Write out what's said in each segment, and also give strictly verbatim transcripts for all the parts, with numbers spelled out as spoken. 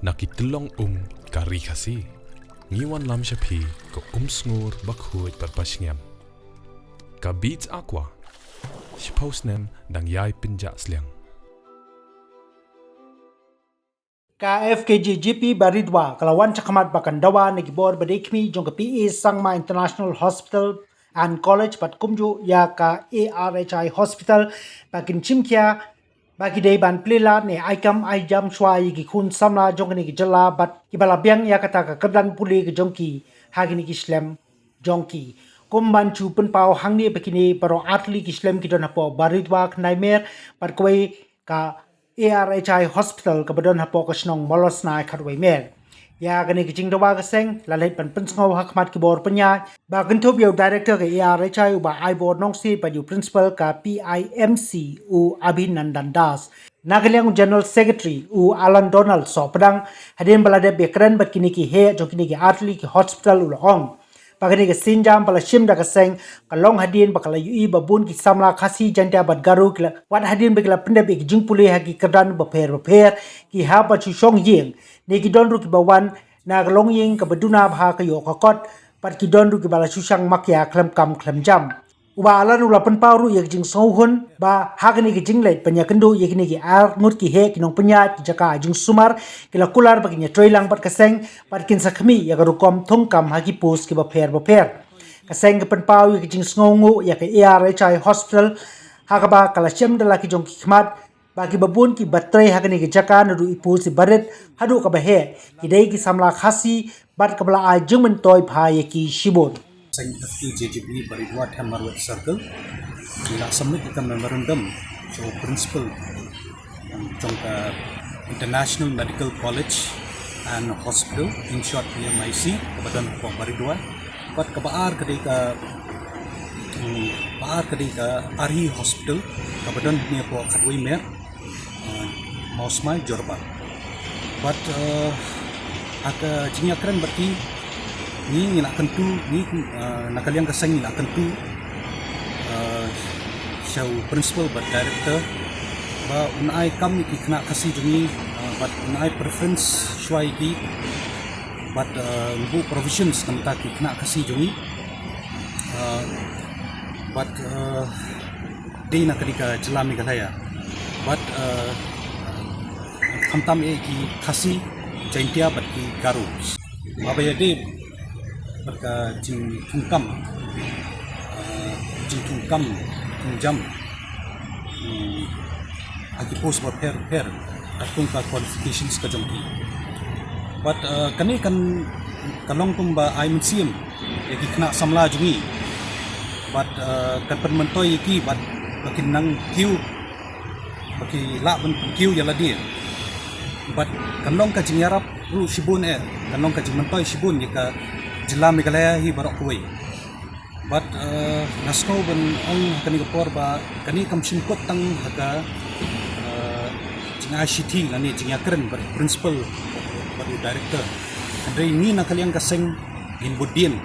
Na ki tyllong um ka ri Khasi, ngi wanlam sha phi ka um sngur ba khuid bad ba shngiam. Ka Beats Aqua, shiphew snem dang ïai pynjah sliang. Ka F K J G P Baridua ka la wan shakhmat ba kan dawa na ki bor ba dei khmih jong ka P A Sangma International Hospital and College bad kumjuh ïa ka A R H I Hospital ba kin shim khia ba ki dei ban plie lad ne ai kam ai jam shuwa ïa ki khun samla jong kane ka jylla bad kiba la biang ïa kata ka kyrdan pule ka jong ki ha kine ki shlem jong ki. Kum ban shu pynpaw hangne ba kine baroh artylli ki shlem ki don hapoh Baridua khyndai mer bad kawei ka A R H I Hospital kaba don hapoh ka shnong Molosnai khatwei mer. Ïa kane ka jingdawa ka seng la leit ban pynsngew ha khmat ki bor pynïaid ba kynthup ïa u Director ka A R H I u Bah Aibor Nongsiej bad ïa u Principal ka P I M C u Abhinandan Das. Na ka liang u General Secretary u Alan Donald Sohpdang hadien ba la dep ïakren bad kine ki heh jong kine ki artylli ki hospital u la ong ba kane ka sienjam ba la shim da ka seng ka long hadien ba ka la ïohi ba bun ki samla Khasi, Jaiñtia bad Garo ki la, wat hadien ba ki la pyndep ïa ki jingpule ha ki kyrdan bapher bapher, ki hap ban shu shong ïing ne ki don ruh kiba wan na ka longïing kaba duna bha ka ïoh ka kot bad ki don ruh kiba la shu shang makia khlem kam khlem jam. U Bah Alan u la pynpaw ruh ïa ka jingsngewhun ba ha kane ka jingleit ban ïakynduh ïa kine ki arngut ki heh ki nongpynïaid ki jaka jingsumar ki la kular ba kin ïatreilang bad ka seng bad kin sa khmih ïa ka rukom thungkam ha ki post kiba pher bapher. Ka seng ka pynpaw ïa ka jingsngewnguh ïa ka A R H I Hospital ha kaba ka la shem da la ki jong ki khmat ba kiba bun kiba trei ha kane ka jaka naduh i post iba rit haduh kaba heh ki dei ki samla Khasi bad kaba la ai jingmyntoi bha ïa ki shibun. Seng F K J G P Baridua Them Marwet Circle, ngi la submit ïa ka memorandum sha u Principal, um, jong ka International Medical College and Hospital, in short P M I C, kaba don hapoh Baridua. Bad kaba ar ka dei ka, um, kaba ar ka dei ka Arhi Hospital, kaba don hangne hapoh khatwei mer, uh, Mawsmai Jorabat. Bad, uh, ha ka jingïakren bad ki, ngi, ngi la kyntu, ngi, uh, na ka liang ka seng ngi la kyntu, uh, sha u Principal bad Director ba un ai kam ïa ki khynnah Khasi jong ngi, uh, bad un ai preference shuwa ïa ki bad, uh, un buh provisions na ka bynta ki khynnah Khasi jong ngi. Uh, bad, uh, dei na ka dei ka jylla Meghalaya. Bad, uh, khamtam eh ki Khasi, Jaiñtia bad ki Garo. Haba ïadei bad ka jingthungkam, uh, jingthungkam, thungjam, hmm, ha ki post bapher bapher katkum ka qualifications ka jong ki. Bad, uh, kane kan, kan long kumba ai mynsiem ïa ki khynnah samla jong ngi. Bad, uh, kan pynmyntoi ïa ki bad ba kin nang kiew, ba ki lah ban kiew ïa lade. Bad kan long ka jingïarap ruh shibun eh, kan long ka jingmyntoi shibun ïa ka jylla Meghalaya hi baroh kawei. Bad, uh, nga sngew ban ong ha kane ka por ba kane kam shym kut tang ha ka, uh, jingai shithi lane jingïakren bad u Principal bad u Director. Hynrei ngi na ka liang ka seng ngin bud dien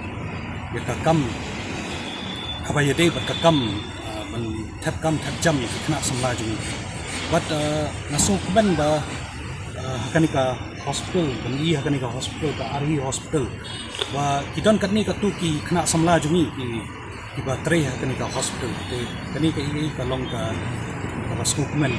ïa ka kam kaba ïadei bad ka kam, uh, ban thep kam thep jam ïa ki khynnah samla jong ngi. Bad, uh, nga sngewkmen ba, uh, ha kane ka hospital, ban ïohi ha kane ka hospital, ka Arhi Hospital, ba ki don katne katto ki khynnah samla jong ngi ki, kiba trei ha kane ka hospital. Te kane ka, i, ka long ka, kaba sngewkmen.